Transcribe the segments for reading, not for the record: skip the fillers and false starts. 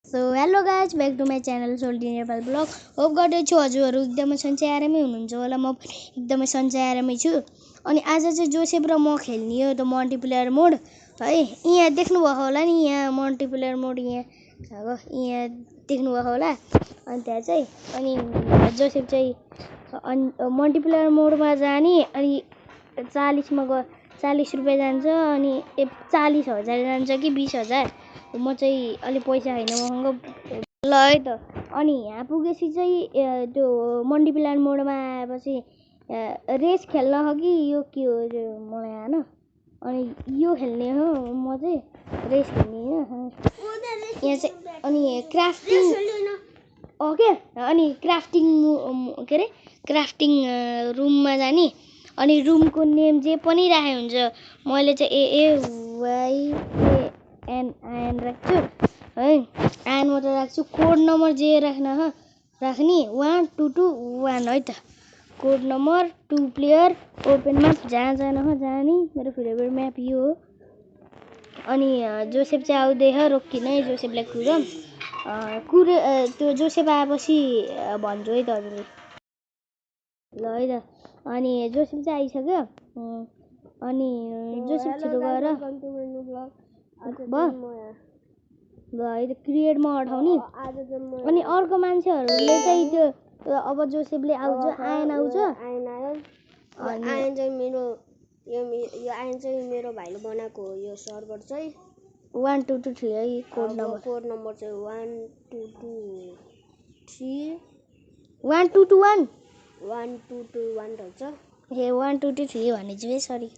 So hello guys back to my channel Solti Nepal blog hope गर्दैछु हजुरहरू एकदमै सन्चै आरामै हुनुहुन्छ होला। म पनि एकदमै सन्चै आरामै छु। अनि आज चाहिँ जोसेफ र म खेल्ने हो त मल्टिप्लेयर मोड है। यहाँ देख्नुभएको होला नि, यहाँ मल्टिप्लेयर मोड यहाँ देख्नुभएको होला। अनि त्यहाँ चाहिँ अनि जोसेफ चाहिँ मल्टिप्लेयर मोडमा जाने अनि 40 रुपियाँ जान्छ अनि 40,000 जान्छ कि 20,000। म चाहिँ अलि पैसा छैन मसँग ल है त। अनि यहाँ पुगेपछि चाहिँ त्यो मल्टिप्लेयर मोडमा आएपछि रेस खेल्न हो कि यो के हो मलाई आएन। अनि यो खेल्ने हो, म चाहिँ रेस खेल्ने हो यहाँ चाहिँ। अनि क्राफ्टिङ ओके अनि क्राफ्टिङ रुममा जाने। अनि रुमको नेम जे पनि राखे हुन्छ। मैले चाहिँ AAYAN राख्छु है। आयन मात्र राख्छु। कोड नम्बर जे राख्ने 1221 है त। Code number 2 player open map जहाँ जाने मेरो फेभरेट म्याप यो हो। अनि जोसेफ चाहिँ आउँदैछ, रोकिन है जोसेफलाई त्यो जोसेफ आएपछि भन्छु है त हजुरले ल है त। अनि जोसेफ चाहिँ आइसक्यो। अनि जोसेफ छिटो गएर ल है त क्रिएटमा अठाउने। अनि अर्को मान्छेहरूले चाहिँ त्यो अब जोसेफले आउँछ, आयन आउँछ। आयन चाहिँ मेरो यो आयन चाहिँ मेरो भाइले बनाएको हो। यो सर्भर चाहिँ 1223 है। कोड नम्बर चाहिँ 1223 1221 रहेछ। ए 1223 भनेछु है, सरी।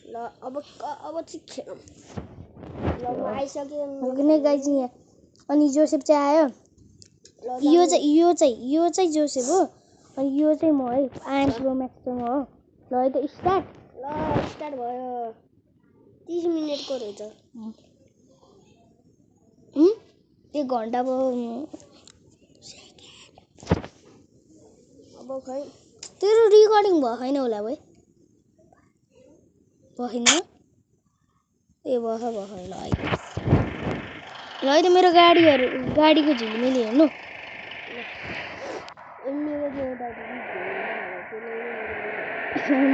ल अब चाहिँ खेलौँ। ल म आइसक्यो गाइज यहाँ। अनि जोसेफ चाहिँ आयो। यो चाहिँ जोसेफ हो। अनि यो चाहिँ म है, आयन प्रो म्याक्स चाहिँ म हो। ल है त स्टार्ट भयो। 30 मिनेटको रहेछ। 1 घन्टा भयो। अब खै तेरो रिकर्डिङ भयो छैन होला भाइ? भएन ए भयो ल है त। मेरो गाडीको झिलिमिली हेर्नु।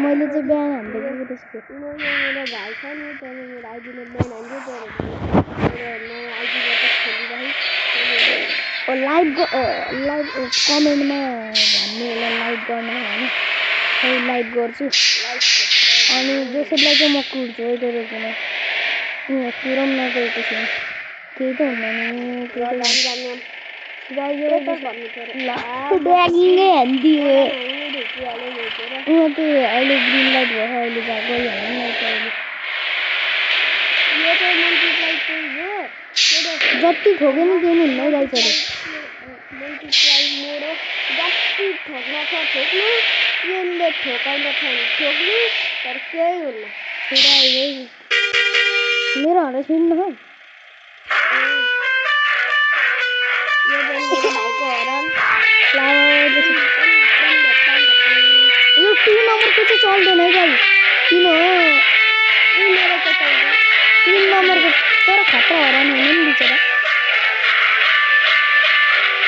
मैले चाहिँ बिहान हान्दै त्यसको मेरो भाइ छ नि, तर मेरो आइडीले बिहान हान्थ्यो। तर मेरो आइडीबाट खेलिरहेँ। लाइभ कमेन्टमा भन्नु होला, लाइभ गर्न होइन। खै लाइभ गर्छु। अनि जोसेफलाई चाहिँ म कुर्छु है त रोकिन। यहाँ कुरम नगएको छैन, केही त हुँदैन। ड्यागिङै हान्दियो। यहाँ चाहिँ अहिले ग्रिन लाइट भयो, अहिले गइहाल्नु न। जति ठोके नि केही हुन्न गाइसहरू। जति ठोक्न छ ठोक्नु, त्यसले ठोकाउन छ भने ठोक्नु, तर केही हुन्न। मेरो हरा सुन्नु हो। यो 3 नम्बरको चाहिँ चल्दैन है गाइस। 3 हो 3 नम्बरको। तर खतरा हरान हुने नि बिचरा।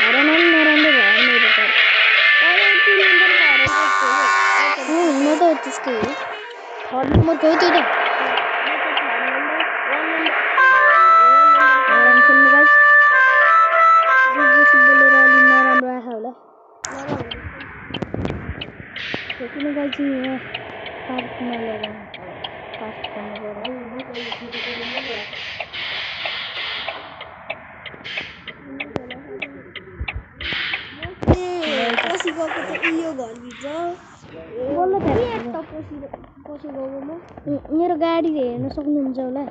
हरान नराम्रो भयो मेरो त। हुन त त्यस्तै हो। 3 नम्बरको हो त्यो त। आराम खेल्नु गाइस। बोलेर अलि नराम्रो आएको होला। किन गाइस यहाँ पार्कमा लगाउनु फास्ट गर्नु पर्यो। मेरो गाडी हेर्न सक्नुहुन्छ होला।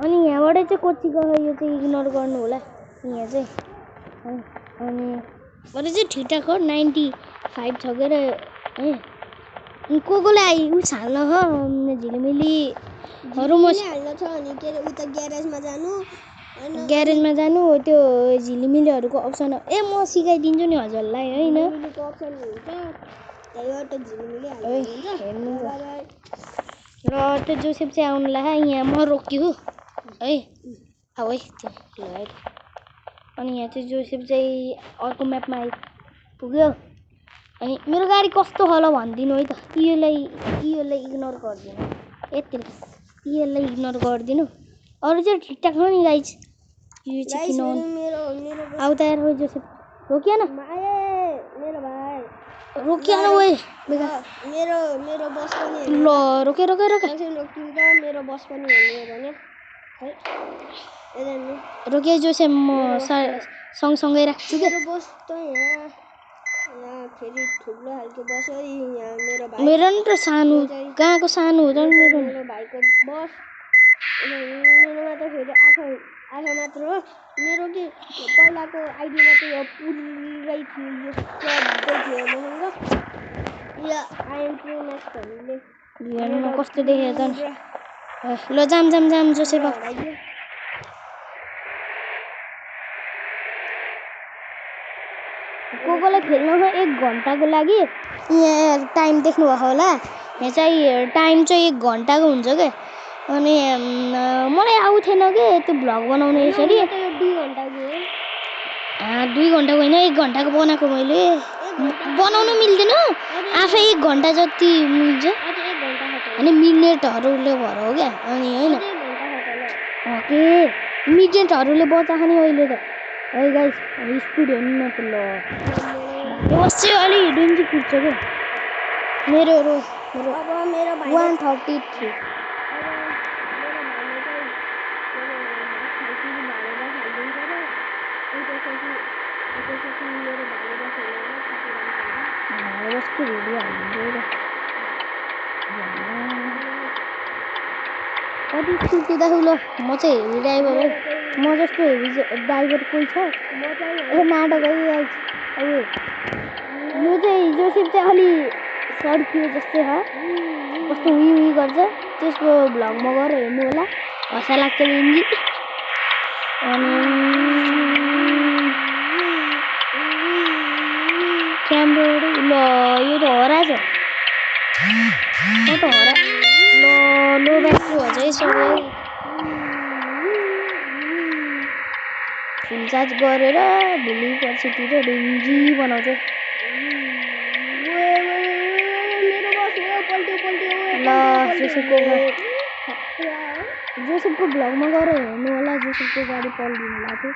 अनि यहाँबाट चाहिँ कोची गयो, यो चाहिँ इग्नोर गर्नु होला। यहाँ चाहिँ अनि अरू चाहिँ ठिकठाक हो। 95 छ के अरे। कोले आइ उस हाल्न हो झिलिमिलीहरू हाल्न छ अनि के अरे उता ग्यारेजमा जानु हो। त्यो झिलिमिलीहरूको अप्सन हो। ए म सिकाइदिन्छु नि हजुरलाई होइन। र त्यो जोसेफ चाहिँ आउनु लाग्यो। यहाँ म रोक्छु है। अब है त्यो ल अनि यहाँ चाहिँ जोसेफ चाहिँ अर्को म्यापमा आइपुग्यो अनि मेरो गाडी कस्तो होला भनिदिनु है त यसलाई इग्नोर गरिदिनु यति यसलाई इग्नोर गरिदिनु अरू चाहिँ ठिकठाक हो नि गाइज यो चाहिँ किन आउ त यार जोसेफ रोकिया न मेरो भाइ रोकिया न ओए मेरो बस पनि ल रोके मेरो बस पनि हेर्ने भने है रोके जोसेफ म सँगसँगै राख्छु के मेरो बस त यहाँ फेरि ठुलो खालको बस है यहाँ मेरो नि त सानो कहाँको सानो हो त मेरो भाइको बस मेरोमा त फेरि आँखा मात्र हो मेरो कि पहिलाको आइडीमा त यो पुरै थियो यो सबै थियो महँगो यो आइएम प्रो म्याक्स भन्ने हेर्नुमा कस्तो देखेको त ल जाम जोसेफ कोकोलाई खेल्नमा 1 घन्टाको लागि यहाँ टाइम देख्नुभएको होला यहाँ चाहिँ टाइम चाहिँ 1 घन्टाको हुन्छ क्या अनि मलाई आउँथेन कि त्यो भ्लग बनाउने यसरी 2 घन्टाको 2 घन्टाको होइन 1 घन्टाको बनाएको मैले बनाउनु मिल्दैन आफै 1 घन्टा जति मिल्छ अनि मिनेटहरूले भएर हो क्या अनि होइन के मिनेटहरूले बचाखाने अहिले त है गाइस स्पिड हेर्नु न त ल बस चाहिँ अलि हिँड्नु चाहिँ कुद्छ क्या मेरो 133 बसको भिडियो हाल्नु कति स्कुल कुदाएको ल म चाहिँ हेभी ड्राइभर हो म जस्तो हेभी ड्राइभर कोही छ नाटक है यो चाहिँ जोसेफ चाहिँ अलि सड्कियो जस्तै छ कस्तो उही गर्छ त्यसको भ्लगमा गएर हेर्नु होला हँसा लाग्छ बेन्जी अनि क्यामेरा ल यो त हरा छ हरा लो ब्याट्री भन्छ है सबै फुल चार्ज गरेर भोलि पर्सितिर बेन्जी बनाउँछ ल जोसेफको भ्लगमा गएर हेर्नु होला जोसेफको गाडी पल्टिनु लाग्यो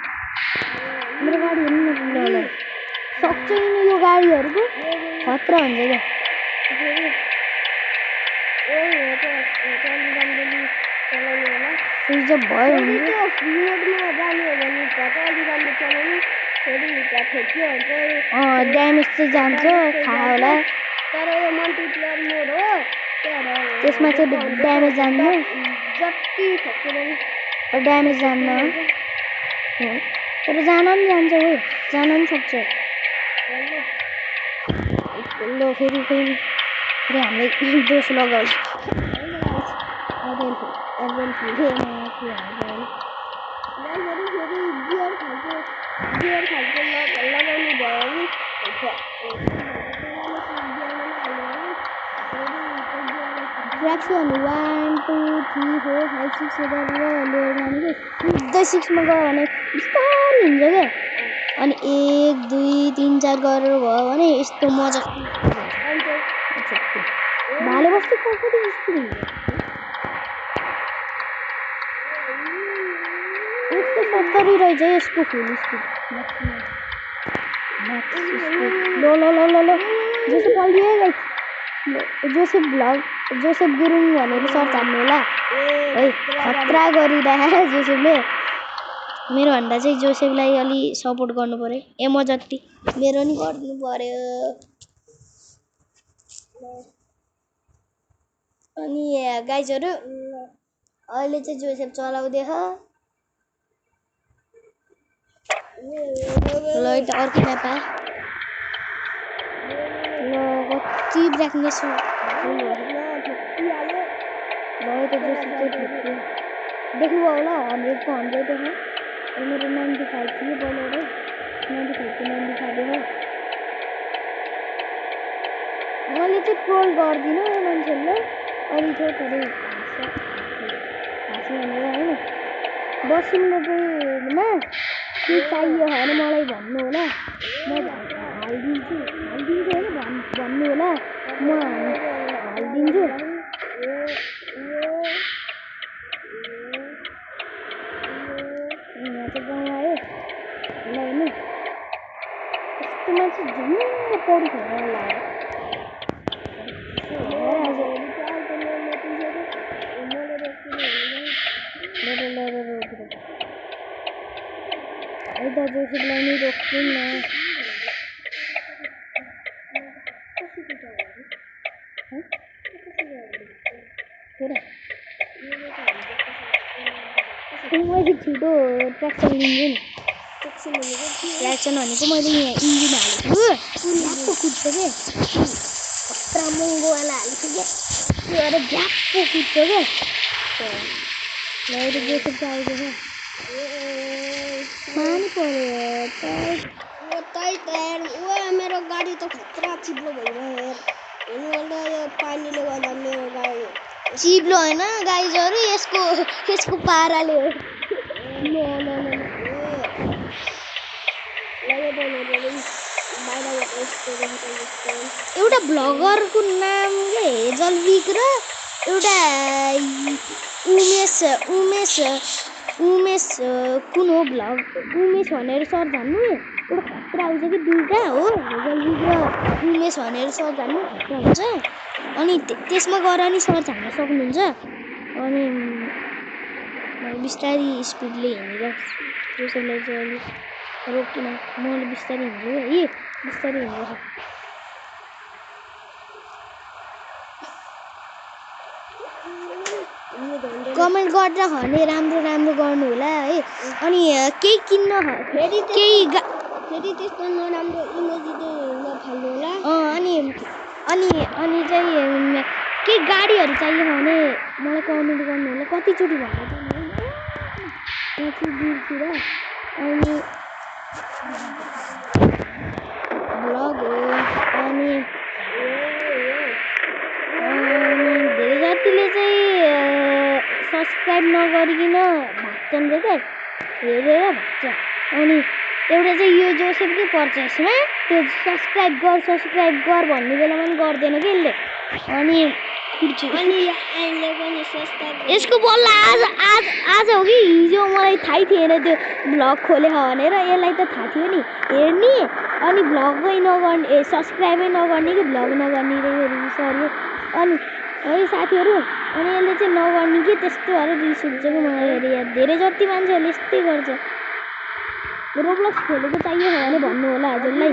मेरो गाडी हेर्नु न ल सक्छ नि यो गाडीहरूको खतरा हुन्छ क्या स्विच अफ भयो ड्यामेज चाहिँ जान्छ थाहा होला तर यो मल्टिप्लेयर मोड हो त्यसमा चाहिँ ड्यामेज जान्न जति ठक्किँदैन ड्यामेज जान्न तर जान पनि जान्छ हो जान पनि सक्छ ल फेरि हामीलाई दोष लगाउँछ गियर खालको लगाउनु भयो भने राख्छु हामी 1 2 3 4 5 6 गरेर लिएर जाने कि सिधै 6 मा गयो भने बिस्तारै हिँड्छ क्या अनि 1 2 3 4 गरेर भयो भने यस्तो मजा भाले बस्ती कति स्पिड हुन्छ 170 रहेछ यसको फुल स्पिड ल जोसेफ पल्टियो गाइस जोसेफ गुरुङ भनेर सर्च हान्नु होला है खतरा गरिरहेको जोसेफले मेरो भन्दा चाहिँ जोसेफलाई अलि सपोर्ट गर्नु पर्यो एमो जति मेरो नि गरिदिनु पर्यो अनि गाइजहरू अहिले चाहिँ जोसेफ चलाउँदै छ ल एउटा अर्को म्याप आयो ल कति ब्राइटनेस ल त जोसेफ चाहिँ देख्नुभयो होला 100 को 100 देख्नु मेरो 95 थियो बोलेर 95 को 95 देख्यो मैले चाहिँ ट्रोल गर्दिनँ मान्छेहरूले अनि चाहिँ तर हाँसी भनेर होइन 10 मिनटमा के चाहियो भने मलाई भन्नु होला म हालिदिन्छु होइन भन्नु होला म हालिदिन्छु यहाँ चाहिँ गाउँ आयो होला हेर्नु यस्तो मान्छे झुम्म पौडी खेल्न लाग्यो Ada Joseph Lani rokin na. मैले छिटो ट्र्याक्सन लिन्छु नि ट्र्याक्सन भनेको मैले यहाँ इन्जिन हालेको झ्याप्पो कुद्छ के खतरा महँगोवाला हालेको क्या त्यो भएर झ्याप्पो कुद्छ क्या अहिले जोसेफ चाहिँ आएको छ पानी पर्यो मेरो गाडी त खतरा चिप्लो भइरह्यो यार हेर्नु यो पानीले गर्दा मेरो गाडी चिप्लो होइन गाइजहरू यसको पाराले हो एउटा भ्लगरको नाम के हेजलविक र एउटा उमेश कुन हो भ्लग उमेश भनेर सर्च हान्नु एउटा खतरा आउँछ कि दुईटा हो हेजलविक र उमेश भनेर सर्च हान्नु खतरा हुन्छ अनि त्यसमा गएर नि सर्च हान्न सक्नुहुन्छ अनि बिस्तारै स्पिडले हिँडिरहेको जोसेफलाई चाहिँ अलिक रोकिन मैले बिस्तारै हिँड्छु है बिस्तारै हिँड्छु कमेन्ट गरेर भने राम्रो गर्नु होला है अनि केही किन्न फेरि त्यस्तो नराम्रो इमेज दिँदैन नफाल्नु होला अनि चाहिँ केही गाडीहरू चाहियो भने मलाई कमेन्ट गर्नु होला कतिचोटि भन्नु चाहिँ दूरतिर अनि भ्लग हो अनि धेरै जतिले चाहिँ सब्सक्राइब नगरिकन भाग्छन् रे क्या हेरेर भाग्छ अनि एउटा चाहिँ यो जोसेफकै पर्छ यसमा त्यो सब्सक्राइब गर भन्ने बेलामा पनि गर्दैन कि यसले अनि अहिले पनि सब्सक्राइब यसको बल्ल आज हो कि हिजो मलाई थाहै थिएन त्यो भ्लग खोलेको भनेर यसलाई त थाहा थियो नि हेर्ने अनि भ्लगै नगर्ने सब्सक्राइबै नगर्ने कि भ्लग नगर्ने रिस गर्यो अनि है साथीहरू अनि यसले चाहिँ नगर्ने कि त्यस्तो भएर रिस हुन्छ कि मलाई हेरेर यार धेरै जति मान्छेहरूले यस्तै गर्छ रोब्लक्स खेलेको चाहियो भने भन्नु होला हजुरलाई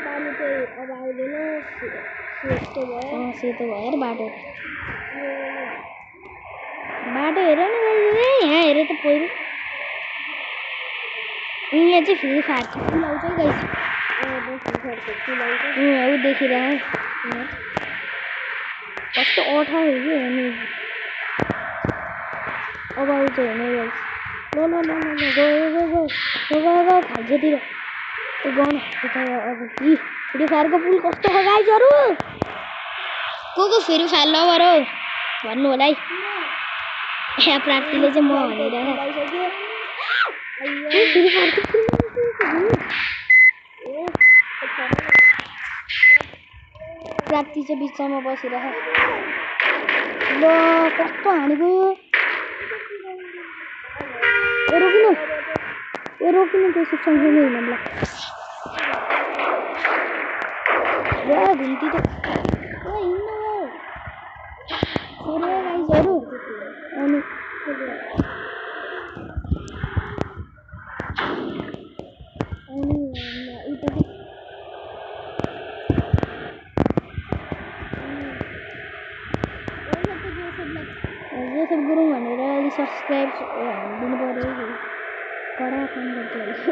पानी चाहिँ अब आउँदैन सेतो भयो र बाटो हेर न यहाँ हेर त पहिरो यहाँ चाहिँ फ्री फायरको पुल आउँछ है गाइस ऊ देखिरह कस्तो अठा हो कि हेर्नु अब आउँछ हेर्नु गाइस ल गयो खाल्छेतिर गाउँ अब फ्री फायरको पुल कस्तो हो गाइजहरू को फ्री फायर लभर हो भन्नु होला है यहाँ प्राप्तिले चाहिँ म भनिरहेको फ्री फायरको प्राप्ति चाहिँ बिचमा बसिरहेको ल कस्तो हानेको रोकिनु त्यसो सँगसँगै हिँड्नुलाई घुम्ती त हिँड्नु छोड्यो गाइजहरू अनि जोसेफ गुरुङ भनेर अलि सब्सक्राइब दिनु पर्यो कडा काम गर्छ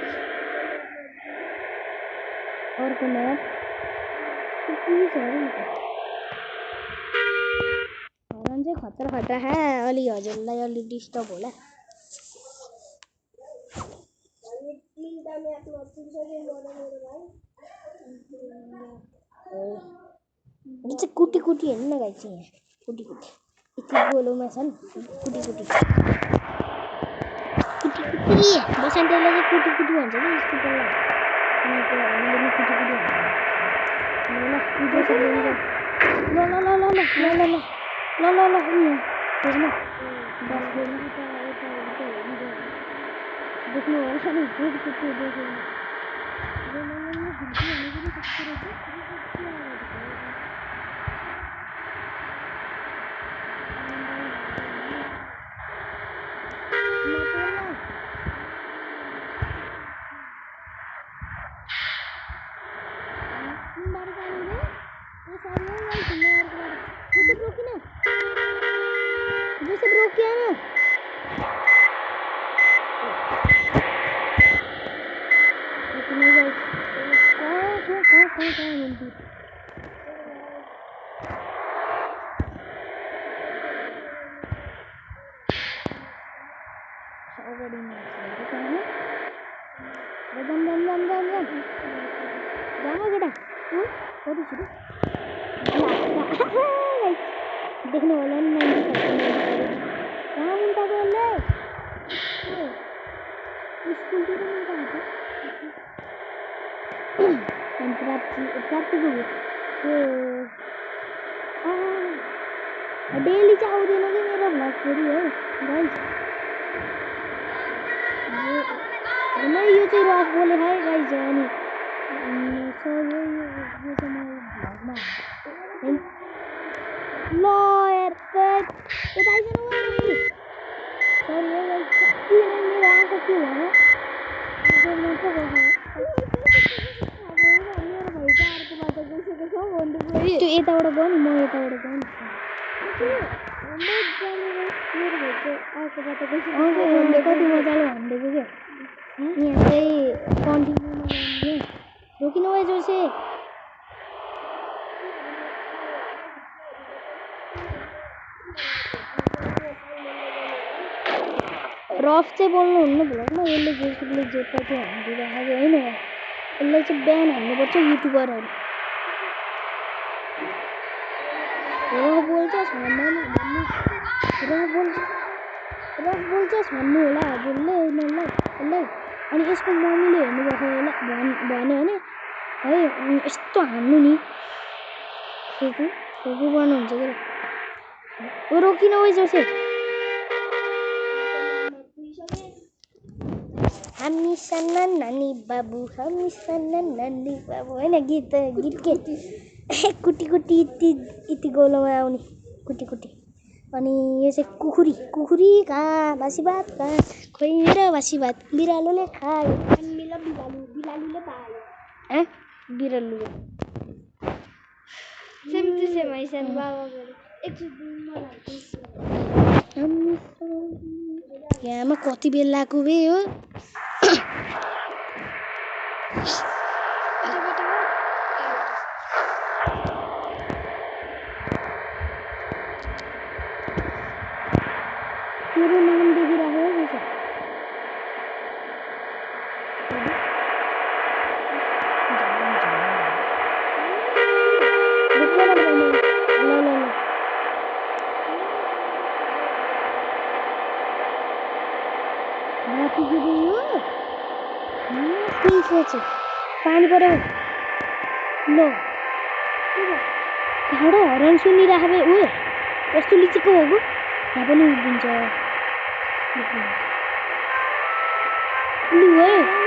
अर्को म्याप हरान चाहिँ खतरा अलि हजुरलाई अलि डिस्टर्ब होला तिनवटा म्याप यो चाहिँ कुटी कुटी हेर्नु न गाइस यहाँ कुटी कुटी यति गोलोमा छन् कुटी कुटी बसन्तीले चाहिँ कुटी कुटी भन्छ कि यसको डल्ला अनि त्यो हामीले नि कुटी कुटी भन्छ ल पूजा सब लिन्छ ल ल ल ल ल ल ल ल ल ल यहाँ हेर्नु बस हेर्नु देख्नु होला नि कुटी कुटी देख्नु देख्नु होला नि कहाँ मुन्टा गयो स्कुलतिर मुन्टा हुन्छ प्राप्ति गयो त्यो डेली चाहिँ आउँदैन कि मेरो भ्लग फेरि है गाइस होइन यो चाहिँ रफ बोले है गाइस अनि यो चाहिँ म भ्लगमा ल यार यता आइज न सरी है गाइस मेरो आँखा के भयो मेरो भाइ चाहिँ अर्को बाटो गइसकेको छ भन्दै त्यो यताबाट गयो नि म यताबाट गएँ नि मेरो भाइ चाहिँ अर्को बाटो गइसकेको कति मजाले भनिदिएको क्या यहाँ चाहिँ कन्टिन्यूमा जाने रोकिनु भयो जोसे रफ चाहिँ बोल्नु हुन्न भ्लगमा यसले जेसुकले जे पायो हानिदिइरहेको होइन यसलाई चाहिँ बिहान हान्नुपर्छ युट्युबरहरू रफ बोल्छस् भन्नु रफ बोल्छस् भन्नु होला हजुरले यसलाई अनि यसको मम्मीले हेर्नुपर्छ यसलाई भन्यो भने है यस्तो हान्नु नि खोकु गर्नुहुन्छ कि रोकिनु है जोसे हामी साना नानी बाबु होइन गीत के कुटी कुटी यति गोलोमा आउने कुटी कुटी अनि यो चाहिँ कुखुरी कहाँ बासी भात कहाँ खोइ मेरो बासी भात बिरालोले खायो बिरालुले पायो बिरालुले सेम टु सेम आइसन बाबा यहाँमा कति बेलाको बे हो तेरो नाम देखिरहेको पानी पऱ्यो ल कहाँबाट हरन सुनिरहेको ऊ कस्तो लिचेको हो यहाँ पनि उभिन्छ लु है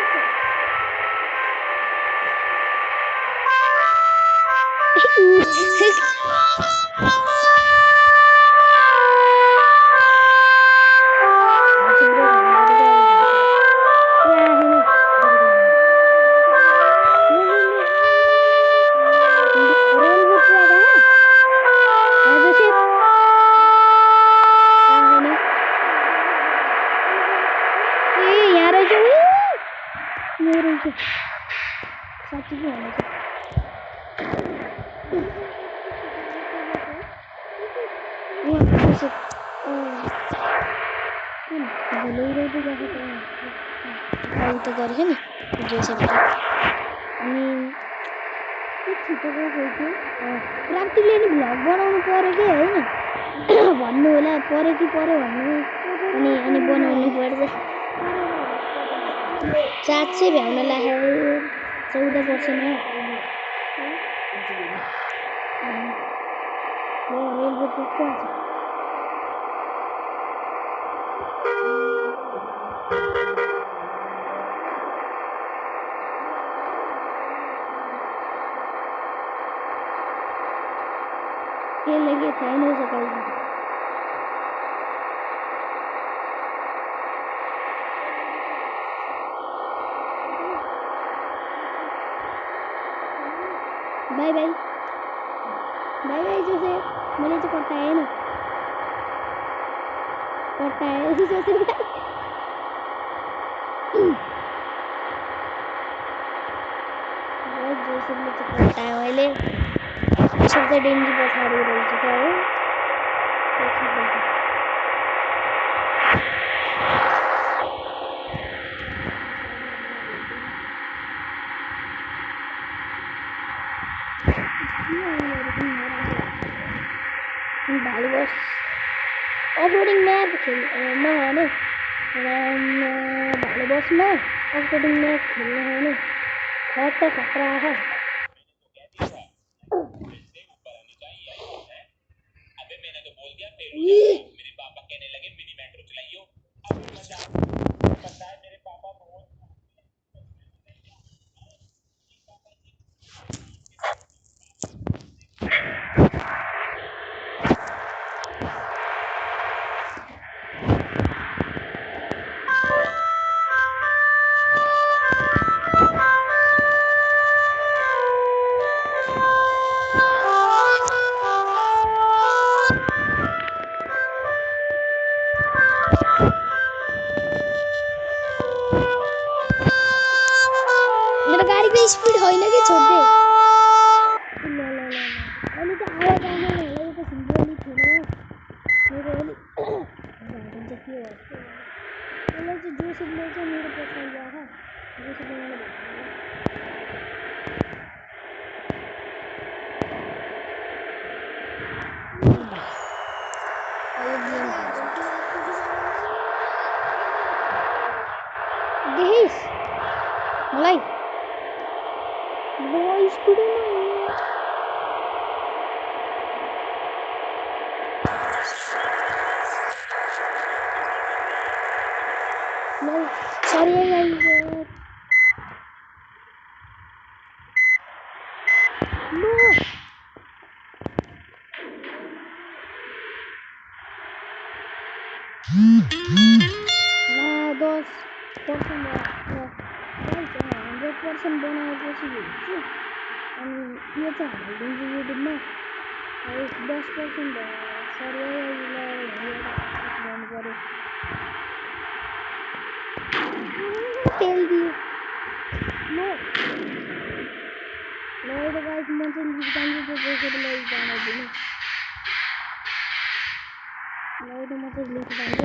त गरेको नि जोसेफ अनि छिटो गएको प्राप्तिले नि भ्लग बनाउनु पर्यो कि होइन भन्नु होला पर्यो कि पर्यो भन्नु अनि बनाउनु पर्छ 700 भ्याउन लाग्यो 14% हो रेलवे पुग्छ के लगे छैन सकाइ bye bye bye bye Joseph मैले चाहिँ कटाएन कटाए जोसेफ जोसेफले चाहिँ कटायो मैले जोसेफ चाहिँ डेन्जी पछाडि रहेछ क्या हो भालु बस अफरोडिङ म्याप खेल्न भने भालु बसमा अफरोडिङ म्याप खेल्न भने खतरा है मेरे पापा कहने लगे मिनी मेट्रो चलाइयो अब मजा पता है मेरे पापा बहुत स्पीड होइन कि छोड्दै अहिले त आवाज आउन होला त सिम्बोली थिएन मेरो अलिक हुन्छ के हो यसलाई चाहिँ जोसेफले चाहिँ मेरो पछाडि गएको जोसेफले मलाई देखिस् मलाई voice to the no sorry guys no nah 10% 100% बनाएपछि हेर्छु अनि यो चाहिँ हालिदिन्छु युट्युबमा 10% भयो सरी गर्नु पर्यो तेल दियो ल एउटा गाइस म चाहिँ लिख जान्छु त्यो पैसाले बनाइदिनु ल एउटा म चाहिँ लिख जान्छु